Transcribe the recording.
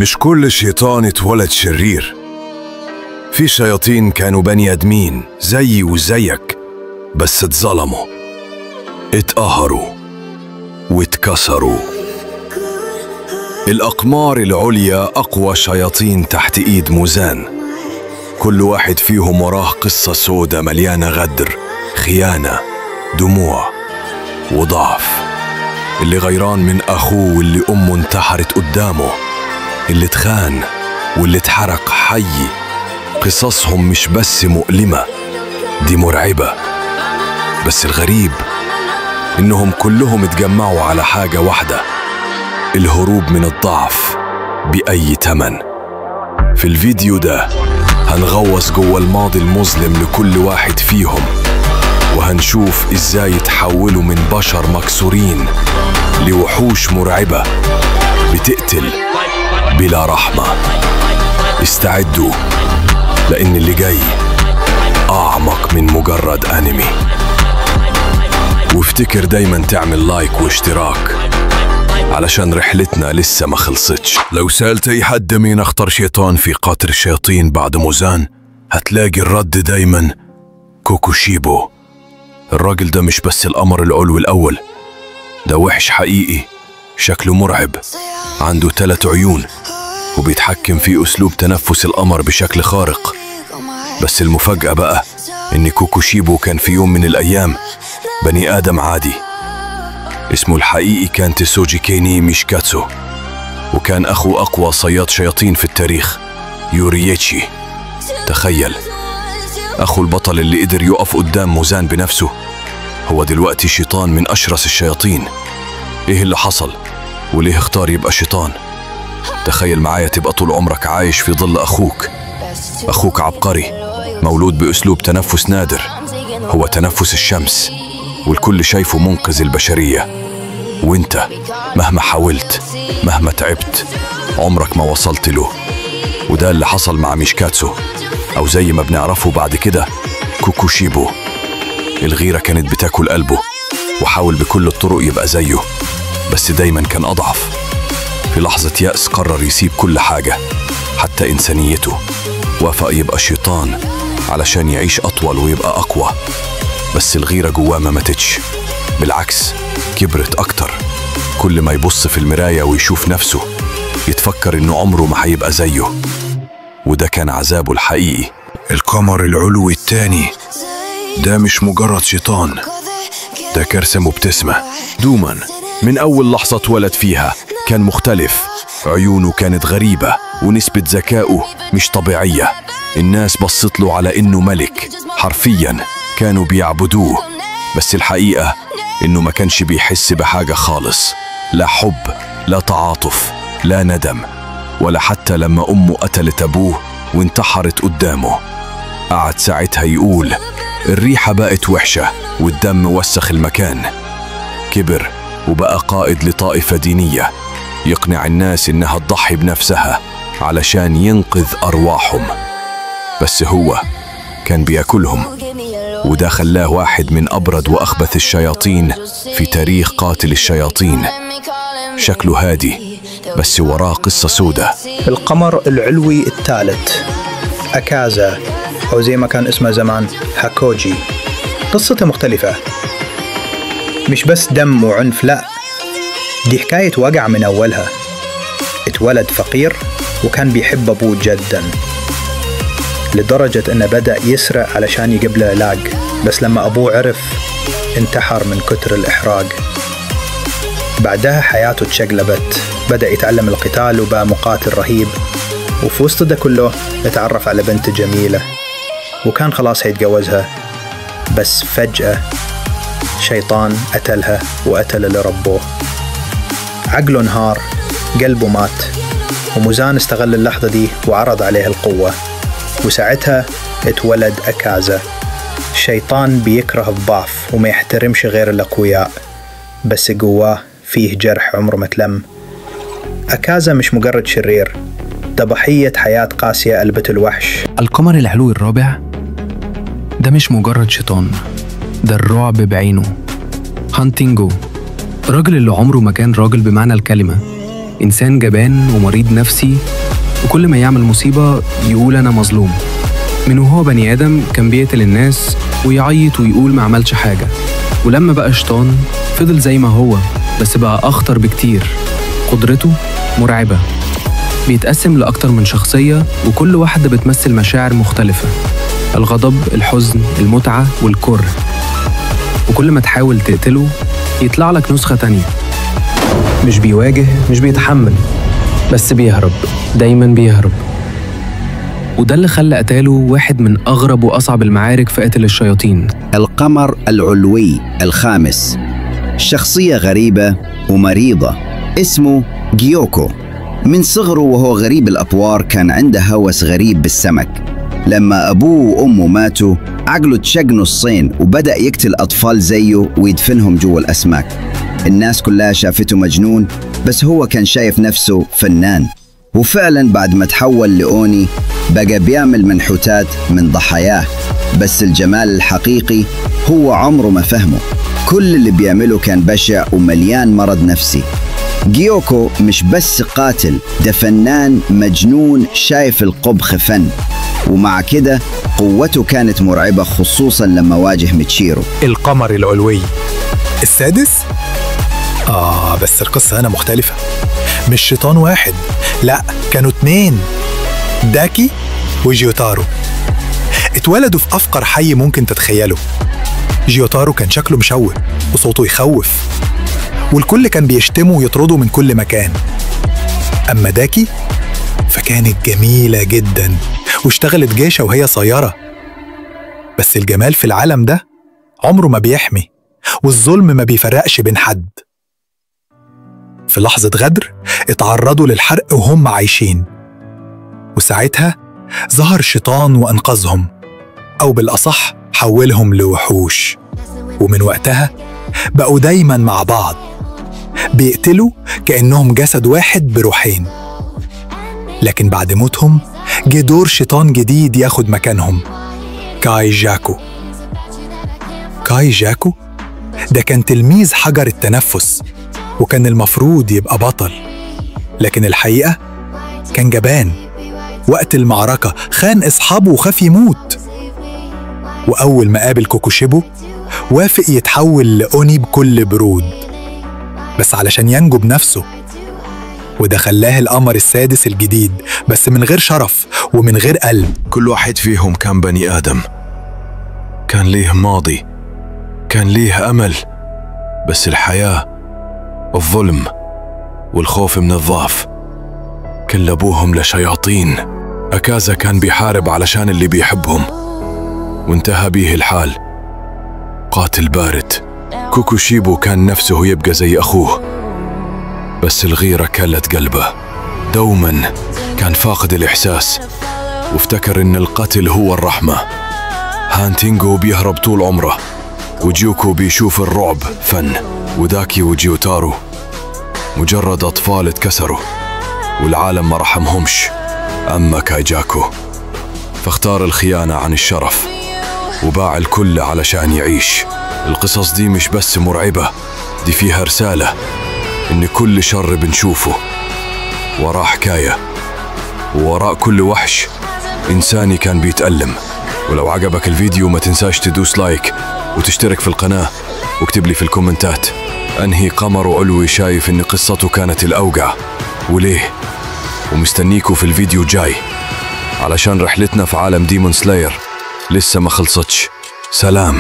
مش كل شيطان اتولد شرير. في شياطين كانوا بني آدمين زيي وزيك، بس اتظلموا، اتقهروا واتكسروا. الأقمار العليا أقوى شياطين تحت إيد موزان. كل واحد فيهم وراه قصة سودة مليانة غدر، خيانة، دموع وضعف. اللي غيران من أخوه واللي أمه انتحرت قدامه، اللي اتخان واللي اتحرق حي. قصصهم مش بس مؤلمة، دي مرعبة. بس الغريب إنهم كلهم اتجمعوا على حاجة واحدة: الهروب من الضعف بأي تمن. في الفيديو ده هنغوص جوه الماضي المظلم لكل واحد فيهم، وهنشوف إزاي تحولوا من بشر مكسورين لوحوش مرعبة بتقتل بلا رحمة. استعدوا، لأن اللي جاي أعمق من مجرد أنمي. وافتكر دايما تعمل لايك واشتراك علشان رحلتنا لسه ما خلصتش. لو سألت أي حد مين أخطر شيطان في قطر الشياطين بعد موزان، هتلاقي الرد دايما كوكوشيبو. الراجل ده مش بس القمر العلوي الأول، ده وحش حقيقي، شكله مرعب، عنده 3 عيون، وبيتحكم في أسلوب تنفس القمر بشكل خارق. بس المفاجأة بقى إن كوكوشيبو كان في يوم من الأيام بني آدم عادي. اسمه الحقيقي كان تسوجي كيني ميشكاتسو، وكان أخو أقوى صياد شياطين في التاريخ يوريتشي. تخيل، أخو البطل اللي قدر يقف قدام موزان بنفسه هو دلوقتي شيطان من أشرس الشياطين. إيه اللي حصل؟ وليه اختار يبقى شيطان؟ تخيل معايا تبقى طول عمرك عايش في ظل أخوك. أخوك عبقري، مولود بأسلوب تنفس نادر، هو تنفس الشمس، والكل شايفه منقذ البشرية. وانت مهما حاولت، مهما تعبت، عمرك ما وصلت له. وده اللي حصل مع ميشكاتسو، أو زي ما بنعرفه بعد كده كوكوشيبو. الغيرة كانت بتاكل قلبه، وحاول بكل الطرق يبقى زيه، بس دايما كان أضعف. في لحظة يأس قرر يسيب كل حاجة، حتى إنسانيته. وافق يبقى شيطان علشان يعيش أطول ويبقى أقوى. بس الغيرة جواه ما ماتتش، بالعكس كبرت أكتر. كل ما يبص في المراية ويشوف نفسه يتفكر إنه عمره ما هيبقى زيه، وده كان عذابه الحقيقي. القمر العلوي التاني ده مش مجرد شيطان، ده كارثة مبتسمة. دوما من أول لحظة اتولد فيها كان مختلف، عيونه كانت غريبة ونسبة ذكائه مش طبيعية. الناس بصت له على إنه ملك، حرفيا كانوا بيعبدوه. بس الحقيقة إنه ما كانش بيحس بحاجة خالص، لا حب، لا تعاطف، لا ندم، ولا حتى لما أمه قتلت أبوه وانتحرت قدامه. قعد ساعتها يقول الريحة بقت وحشة والدم وسخ المكان. كبر وبقى قائد لطائفة دينية يقنع الناس إنها تضحي بنفسها علشان ينقذ أرواحهم، بس هو كان بياكلهم، وده خلاه واحد من أبرد وأخبث الشياطين في تاريخ قاتل الشياطين. شكله هادي بس وراه قصة سودة. القمر العلوي الثالث أكازا، أو زي ما كان اسمه زمان هاكوجي. قصته مختلفة، مش بس دم وعنف، لا، دي حكاية وجع من أولها. اتولد فقير وكان بيحب أبوه جدا، لدرجة أنه بدأ يسرق علشان يجيب له علاج، بس لما أبوه عرف انتحر من كتر الإحراج. بعدها حياته اتشقلبت، بدأ يتعلم القتال وبقى مقاتل رهيب، وفي وسط ده كله اتعرف على بنت جميلة وكان خلاص هيتجوزها، بس فجأة شيطان قتلها وقتل اللي ربوه. عقله انهار، قلبه مات، وموزان استغل اللحظة دي وعرض عليه القوة، وساعتها اتولد أكازا. شيطان بيكره الضعف وما يحترمش غير الأقوياء، بس جواه فيه جرح عمره ما اتلم. أكازا مش مجرد شرير، ده ضحية حياة قاسية قلبته الوحش. القمر العلوي الرابع ده مش مجرد شيطان، ده الرعب بعينه. هانتينجو، الراجل اللي عمره ما كان راجل بمعنى الكلمة. إنسان جبان ومريض نفسي، وكل ما يعمل مصيبة يقول أنا مظلوم. من وهو بني آدم كان بيقتل الناس ويعيط ويقول ما عملش حاجة، ولما بقى شيطان فضل زي ما هو، بس بقى أخطر بكتير. قدرته مرعبة، بيتقسم لأكتر من شخصية وكل واحدة بتمثل مشاعر مختلفة: الغضب، الحزن، المتعة والكره. وكل ما تحاول تقتله يطلع لك نسخة تانية. مش بيواجه، مش بيتحمل، بس بيهرب، دايما بيهرب. وده اللي خلى قتاله واحد من أغرب وأصعب المعارك في قتل الشياطين. القمر العلوي الخامس، شخصية غريبة ومريضة، اسمه جيوكو. من صغره وهو غريب الأطوار، كان عنده هوس غريب بالسمك. لما أبوه وأمه ماتوا عقله اتشق نصين وبدأ يقتل أطفال زيه ويدفنهم جوا الأسماك. الناس كلها شافته مجنون، بس هو كان شايف نفسه فنان. وفعلا بعد ما تحول لأوني بقى بيعمل منحوتات من ضحاياه، بس الجمال الحقيقي هو عمره ما فهمه. كل اللي بيعمله كان بشع ومليان مرض نفسي. جيوكو مش بس قاتل، ده فنان مجنون شايف القبخ فن. ومع كده قوته كانت مرعبة، خصوصا لما واجه ميتشيرو. القمر العلوي السادس؟ بس القصة هنا مختلفة. مش شيطان واحد، لا، كانوا 2، داكي وجيوتارو. اتولدوا في أفقر حي ممكن تتخيله. جيوتارو كان شكله مشوه وصوته يخوف، والكل كان بيشتمه ويطرده من كل مكان. أما داكي فكانت جميلة جدا واشتغلت جيشة وهي صغيرة. بس الجمال في العالم ده عمره ما بيحمي، والظلم ما بيفرقش بين حد. في لحظة غدر اتعرضوا للحرق وهم عايشين، وساعتها ظهر شيطان وأنقذهم، أو بالأصح حولهم لوحوش. ومن وقتها بقوا دايما مع بعض، بيقتلوا كأنهم جسد واحد بروحين. لكن بعد موتهم جه دور شيطان جديد ياخد مكانهم، كاي جاكو. كاي جاكو ده كان تلميذ حجر التنفس، وكان المفروض يبقى بطل، لكن الحقيقة كان جبان. وقت المعركة خان أصحابه وخاف يموت. وأول ما قابل كوكوشيبو وافق يتحول لأوني بكل برود، بس علشان ينجو بنفسه. وده خلاه القمر السادس الجديد، بس من غير شرف ومن غير قلب. كل واحد فيهم كان بني آدم، كان ليه ماضي، كان ليه أمل، بس الحياة، الظلم والخوف من الضعف كلبوهم لشياطين. أكازا كان بيحارب علشان اللي بيحبهم، وانتهى بيه الحال قاتل بارد. كوكوشيبو كان نفسه يبقى زي أخوه، بس الغيرة كلت قلبه. دوما كان فاقد الإحساس، وافتكر إن القتل هو الرحمة. هانتينغو بيهرب طول عمره، وجيوكو بيشوف الرعب فن، وداكي وجيوتارو مجرد أطفال اتكسروا والعالم ما رحمهمش. أما كايجاكو فاختار الخيانة عن الشرف، وباع الكل علشان يعيش. القصص دي مش بس مرعبة، دي فيها رسالة إن كل شر بنشوفه وراه حكاية، ووراء كل وحش إنساني كان بيتألم. ولو عجبك الفيديو ما تنساش تدوس like وتشترك في القناة، واكتب لي في الكومنتات أنهي قمر علوي شايف إن قصته كانت الأوجع وليه. ومستنيكوا في الفيديو جاي علشان رحلتنا في عالم Demon Slayer لسه ما خلصتش. سلام.